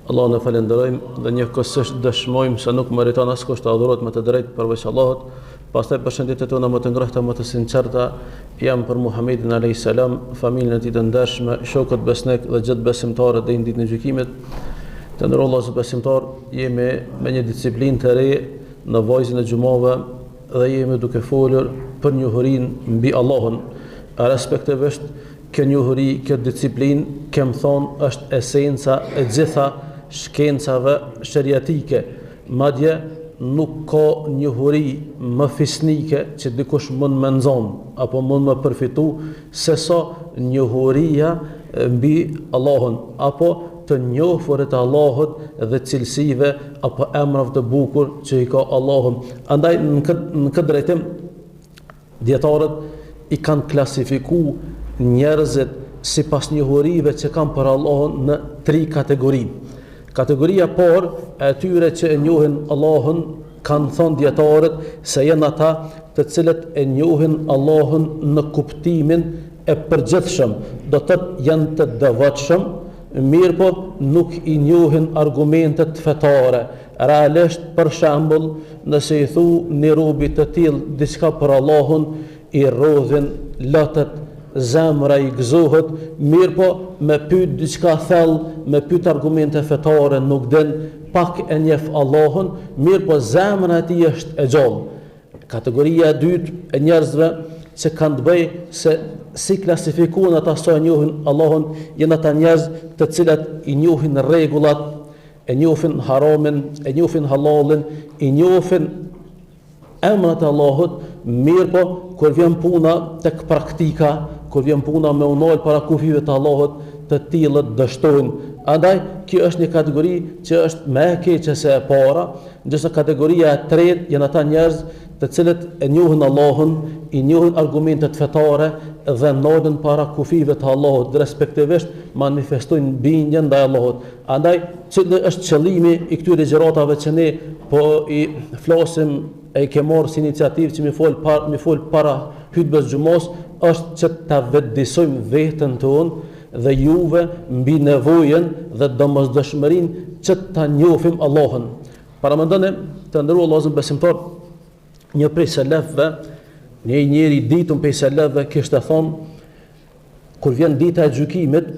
Allahun e falënderojmë dhe njëkohësisht dëshmojmë se nuk meriton askush të adhurohet me të drejtë përveç Allahut. Pastaj përshëndetjet tona më të ngrohta, më të sinqerta janë për Muhamedin alayhis salam, familjen e tij të ndershme, shokët besnik dhe gjithë besimtarët deri në ditën e gjykimit. Të nderuar vëllezër besimtarë, jemi me një disiplinë të re në vazin e xhumave dhe jemi duke folur për njohurinë mbi Allahun, respektivisht Kjo njohuri, kjo disiplinë, kem thonë, është esenca e gjitha shkencave sheriatike. Madje nuk ka njohuri më fisnike që dikush mund me nxonë apo mund me përfitu sesa njohuria mbi Allahun apo të njohurit e Allahut dhe cilësive apo emrave të bukur që i ka Allahu. Andaj në këtë në këtë drejtim Dijetarët i kanë klasifiku njerëzit sipas njohurive që kanë për Allahun në tri kategori. Kategoria e parë e atyre që e njohin Allahun kanë thënë dijetarët se janë ata të cilët e njohin Allahun në kuptimin e përgjithshëm, do të thotë janë të devotshëm, mirëpo nuk i njohin argumentet fetare, Realisht, për shembull, nëse i thu një robi të tillë diçka për Allahun, i rrodhin lotët, zemra i gëzohet, mirëpo me pyet diçka thellë, me pyet argumente fetare nuk din, pak e njeh Allahun, mirëpo zemra e tij është e gjallë. Kategoria e dytë e njerëzve që kanë të bëjë se si klasifikohen ata sa e njohin Allahun, janë ata njerëz të cilët i njohin rregullat, e njohin haramin, e njohin hallallin, i njohin emrat e Allahut, mirëpo kur vjen puna tek praktika, kur vjen puna me u nal para kufijve të Allahut, të tillët dështojnë. Andaj kjo është një kategori që është më e keqe se e para, ndërsa kategoria e tretë janë ata njerëz të cilët e njohin Allahun, i njohin argumentet fetare dhe nalen para kufijve të Allahut, respektivisht manifestojnë bindjen ndaj Allahut. Andaj, cili është qëllimi i këtyre ligjëratave që ne po i flasim e i kem marrë si iniciativë që mi fol par, mi fol para hutbes xhumas, është që ta vetëdijsojmë veten tonë dhe juve mbi nevojën dhe domosdoshmërinë që ta njohim Allahun. Paramendoni, të nderuar vëllezër besimtar, një prej selefëve, një njeri i ditun prej selefëve kishte thonë Kur vjen dita e gjykimit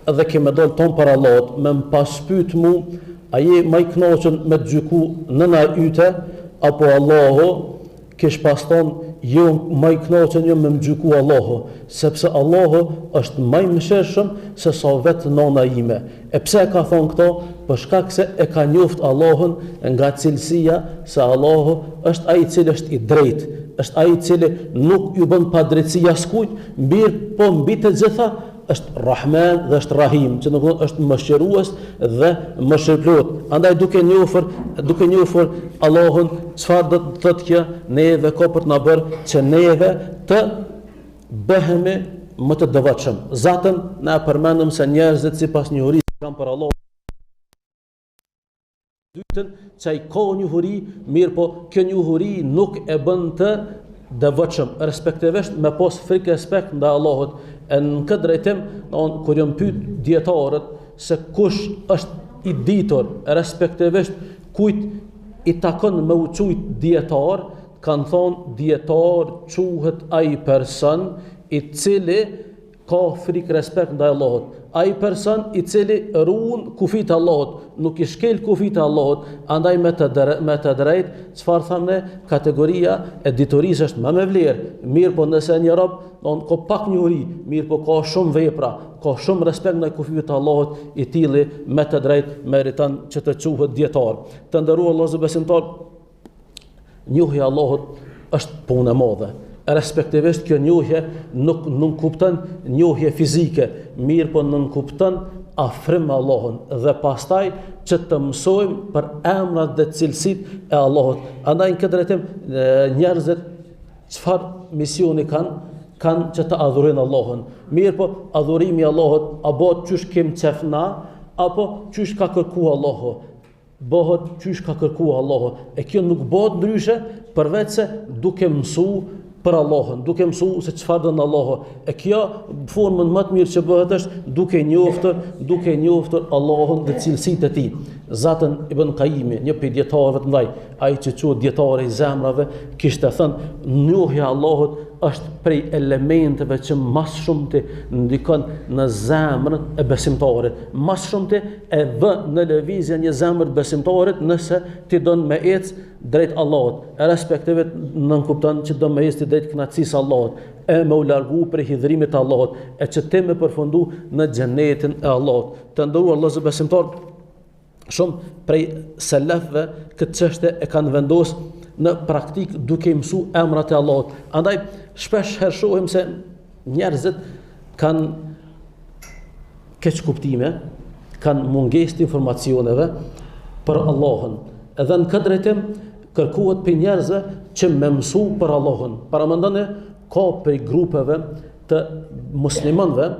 dhe ke me dal ton para Allahut, me më pas pyet mu, a je ma i kënaqun me të gjyku nëna yte apo Allahu, kish pas thonë, jo ma i kënaqun jam me më gjyku Allahu, sepse Allahu është ma i mëshirshëm se sa vetë nona ime. E pse e ka thonë këto? Për shkak se e ka njoft Allahun nga cilësia se Allahu është ai i cili është i drejtë, është ai i cili nuk ju bën padrejtësi askujt, mirëpo mbi të gjitha është Rahman dhe është Rahim, që do të thotë është mëshirues dhe mëshirëplot. Andaj duke njohur, duke njohur Allahun, çfarë do të thotë kjo? Neve ka për të na bërë që neve të bëhemi më të devotshëm. Zaten na e përmendëm se njerëzit sipas njohurisë kanë për Allahun dytën që ai ka njohuri, mirëpo kjo njohuri nuk e bën të devotshëm, respektivisht me pos frikë respekt ndaj Allahut. E në këtë drejtim, on kur janë pyet dijetarët se kush është i ditur, respektivisht kujt i takon me u qujt dijetar, Kanë thonë dijetar quhet ai person i cili ka frikë respekt ndaj Allahut. Ai person i cili ruan kufijtë e Allahut, nuk i shkel kufijtë e Allahut, andaj me të dre, me të drejtë, çfarë thamë ne, kategoria e diturisë është më me vlerë. Mirëpo nëse një rob don ka pak njohuri, mirëpo ka shumë vepra, ka shumë respekt ndaj kufijve të Allahut, i tilli me të drejtë meriton që të quhet dijetar. Të nderuar vëllezër besimtar, Njohja e Allahut është punë e madhe. Respektivisht kjo njohje nuk nënkupton njohje fizike, mirëpo nënkupton afrim me Allahun dhe pastaj që të mësojmë për emrat dhe cilësitë e Allahut. Andaj në këtë drejtim njerëzit çfarë misioni kanë? Kanë që të adhurojnë Allahun. Mirëpo adhurimi i Allahut a bëhet qysh kem qef na apo qysh ka kërku Allahu? Bëhet qysh ka kërku Allahu. E kjo nuk bëhet ndryshe përveç se duke mësu për Allahun, duke mësu se çfarë don Allahu. E kjo formën më të mirë që bëhet është duke njoftur, duke njoftur Allahun dhe cilësitë e tij. Zaten Ibn Kajimi, një prej dijetarëve të mëdhaj, ai që quhet dijetari i zemrave, kishte thënë, njohja e Allahut është prej elementeve që ma së shumti ndikon në zemrën e besimtarit. Ma së shumti e vë në lëvizje një zemër të besimtarit nëse ti don me ecë drejt Allahut, e respektivisht nënkupton që do me ecë ti drejt kënaqësisë së Allahut, e me u largu prej hidhrimit të Allahut, e që ti me përfundu në xhenetin e Allahut. Të nderuar vëllezër besimtarë, shumë prej selefëve këtë çështje e kanë vendos në praktikë duke i mësu emrat e Allahut. Andaj shpesh herë shohim se njerëzit kanë keqkuptime, kanë mungesë të informacioneve për Allahun. Edhe në këtë drejtim kërkohet prej njerëzve që me mësu për Allahun. Paramendoni ka prej grupeve të muslimanëve,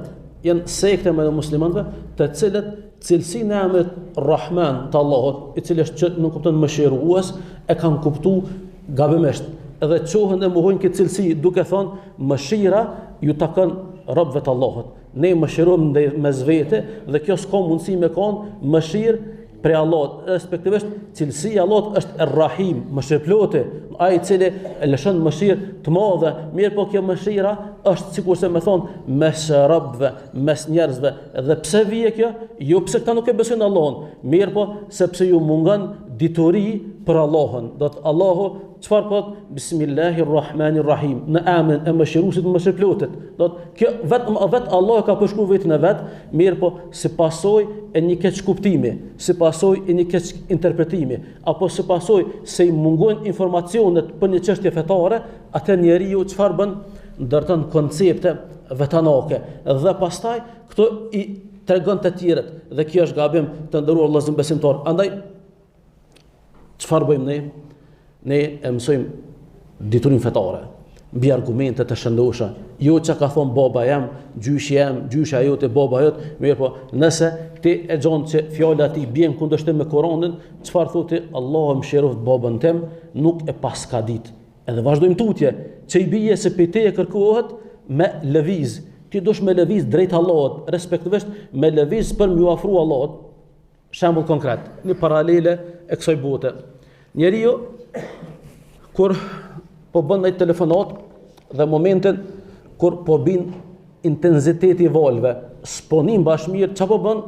janë sekte me muslimanëve, të cilët cilësinë e emrit Rahman të Allahut, i cili është që nënkupton mëshirues, e kanë kuptu gabimisht. Edhe çohen e mohojnë këtë cilësi duke thonë mëshira ju takon robëve të Allahut. Ne mëshirohemi mes vete dhe kjo s'ka mundësi me kon mëshirë prej Allahut, respektivisht cilësia e Allahut është Er-Rahim, mëshirëploti, ai i cili e lëshon mëshirë të madhe, mirëpo kjo mëshira është sikurse me thonë mes robëve, mes njerëzve. Dhe pse vije kjo? Jo pse këta nuk e besojnë Allahun, mirëpo sepse ju mungon dituri për Allahun. Do të Allahu çfarë po thotë? Bismillahirrahmanirrahim, në emrin e mëshiruesit mëshirëplotit. Do të kjo vetëm vet Allahu e ka përshkruar veten e vet, mirëpo si pasojë e një keqkuptimi, si pasojë e një keqinterpretimi, apo si pasojë se i mungojnë informacionet për një çështje fetare, atë njeriu çfarë bën? Ndërton koncepte vetanake dhe pastaj këto i tregon të tjerët dhe kjo është gabim të nderuar vëllezër besimtarë. Andaj Çfarë bëjmë ne? Ne e mësojmë diturinë fetare mbi argumente të shëndosha. Jo çka ka thon baba jem, gjyshi jem, gjyshja jote, baba jot, mirëpo, nëse ti e gjon që fjala e tij bie në kundërshtim me Kur'anin, çfarë thotë? Allahu mëshiroft babën tim, nuk e paska ditë. Edhe vazhdojmë tutje, që i bie se prej teje kërkohet me lëviz. Ti dush me lëviz drejt Allahut, respektivisht me lëviz për me ju afru Allahut. Shembull konkret, një paralele e kësaj bote. Njeriu kur po bën një telefonat dhe momentin kur po bin intensiteti i valëve, s'po nin bash mirë, çka po bën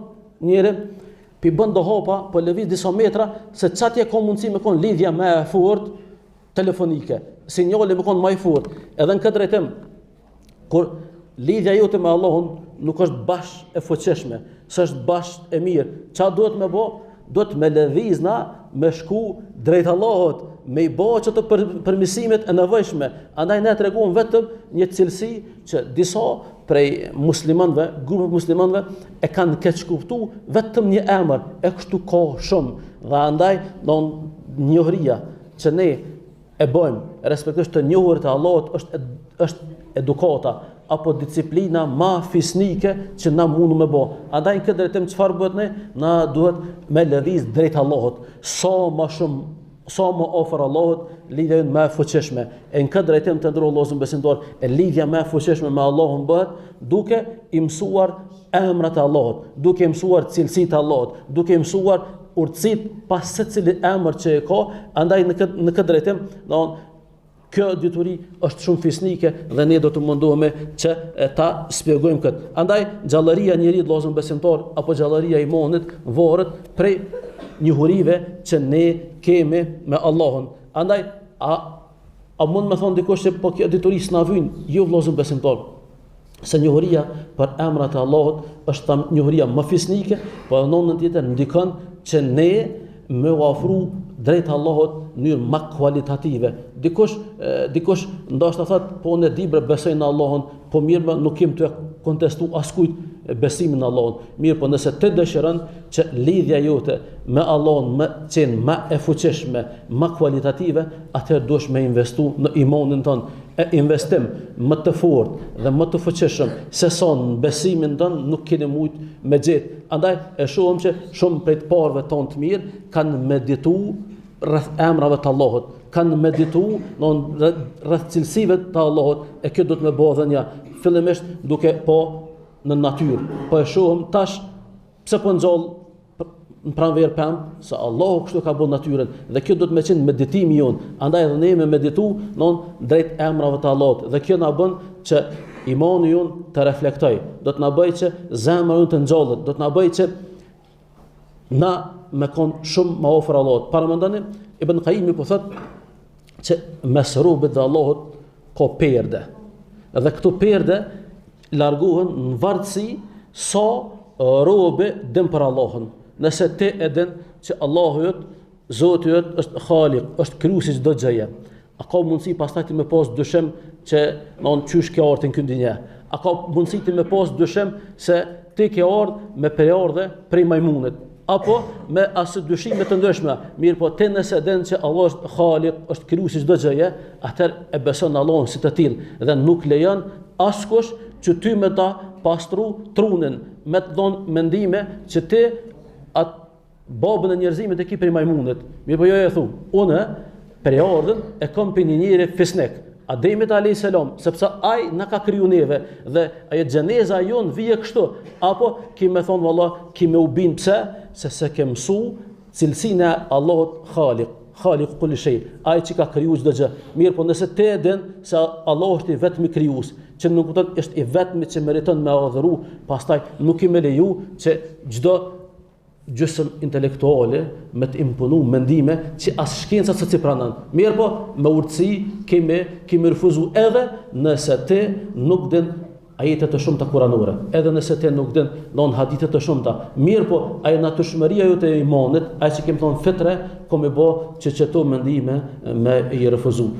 njeri? Pi bën do hapa, po lëviz disa metra, se qatje ka mundësi me kon lidhja më e fortë telefonike, sinjali me kon më i fortë. Edhe në këtë drejtim, Kur lidhja jote me Allahun nuk është bash e fuqishme, s'është bash e mirë, ça duhet me bo? Duhet me lëviz na, me shku drejt Allahut, me i bo qato për, përmisimet e nevojshme. Andaj ne treguam vetëm një cilësi që disa prej muslimanëve, grupe muslimanëve e kanë keqkuptu vetëm një emër, e kështu ka shumë. Dhe andaj do njohria që ne e bëjmë, respektivisht të njohurit e Allahut është është edukata apo disiplina ma fisnike që na mundu me bo. Andaj në këtë drejtim çfarë bëhet ne? Na duhet me lëviz drejt Allahut. Sa ma shumë sa më afër Allahut, lidhja jonë më e fuqishme. E në këtë drejtim të nderuar vëllezër besimtarë, e lidhja më e fuqishme me Allahun bëhet duke i mësuar emrat e Allahut, duke i mësuar cilësitë e Allahut, duke i mësuar urtësitë pas secilit emër që e ka, andaj në këtë në këtë drejtim, do kjo dituri është shumë fisnike dhe ne do të mundohemi që ta shpjegojmë këtë. Andaj gjallëria e njeriut vëllezër besimtar apo gjallëria e imanit varet prej njohurive që ne kemi me Allahun. Andaj a a mund me thonë dikush se po kjo dituri s'na vyn, jo vëllezër besimtar. se njohuria për emrat e Allahut është ta njohuria më fisnike, po edhe në anën tjetër ndikon që ne me u afru drejt Allahut në mënyrë më kualitative. Dikush dikush ndoshta thot, po unë di bre besoj në Allahun, po mirë më nuk jem tu kontestu askujt besimin në Allahun. Mirë, po nëse ti dëshiron që lidhja jote me Allahun me qenë më e fuqishme, më kualitative, atëherë duhesh me investu në imanin tënd. E investim më të fortë dhe më të fuqishëm se sa në besimin tënd nuk keni mujt me gjet. Andaj e shohim që shumë prej të parëve tonë të mirë kanë meditu rreth emrave të Allahut. Kanë meditu në rreth cilësive të Allahut, e kjo duhet me bo edhe nja fillimisht duke pa në natyrë. Po e shohim tash pse po ngjall në pranverë pemë, se Allahu kështu ka bërë natyrën dhe kjo duhet me qenë meditimi jonë. Andaj edhe ne me meditu non drejt emrave të Allahut dhe kjo na bën që imani jonë të reflektojë. Do të na bëjë që zemra jonë të ngjallet, do të na bëjë që na me kon shumë më afër Allahut. Paramendoni, Ibn Qayyimi po thot që mes robit dhe Allahut ka perde. Dhe këto perde largohen në vartësi sa robi din për Allahun. Nëse ti e din që Allahu jot, Zoti jot është Khalik, është krijuesi i çdo gjëje. A ka mundësi pastaj ti me pas dyshim që non qysh ke ardhur në këtë dynja? A ka mundësi ti me pas dyshim se ti ke ardhur me prejardhje prej majmunit? Apo me asë dyshime të ndryshme. Mirëpo ti nëse din që Allah është Khalik, është krijuesi i çdo gjëje, atëherë e beson Allahun si të tillë dhe nuk lejon askush që ty me ta pastru trunin, me të dhonë mendime që ti atë babën e njerëzimit e ki prej majmunit. Mirëpo jo e thu, unë prejardhjen e kom prej një njeri fisnik, Ademit alayhis salam, sepse ai na ka kriju neve dhe ajo gjeneza jonë vije kështu, apo ki me thonë valla, ki me u bind pse, se s'e ke mësu cilësinë e Allahut Khalik, Khalik kulli shej, ai që ka kriju çdo gjë. Mirëpo nëse ti e din se Allahu është i vetmi krijues, që nuk kupton është i vetmi që meriton me adhuru, pastaj nuk ki me leju që çdo gjysëm intelektuale me të imponu mendime që as shkenca sot s'i pranon. Mirëpo, me urtësi kemi, kemi refuzu edhe nëse ti nuk din ajete të shumta kuranore, edhe nëse ti nuk din non hadithe të shumta. Mirëpo, ajo natyrshmëria jote e imanit, ajo që kemi thonë fitre, ka me bo që qëto mendime me i refuzu.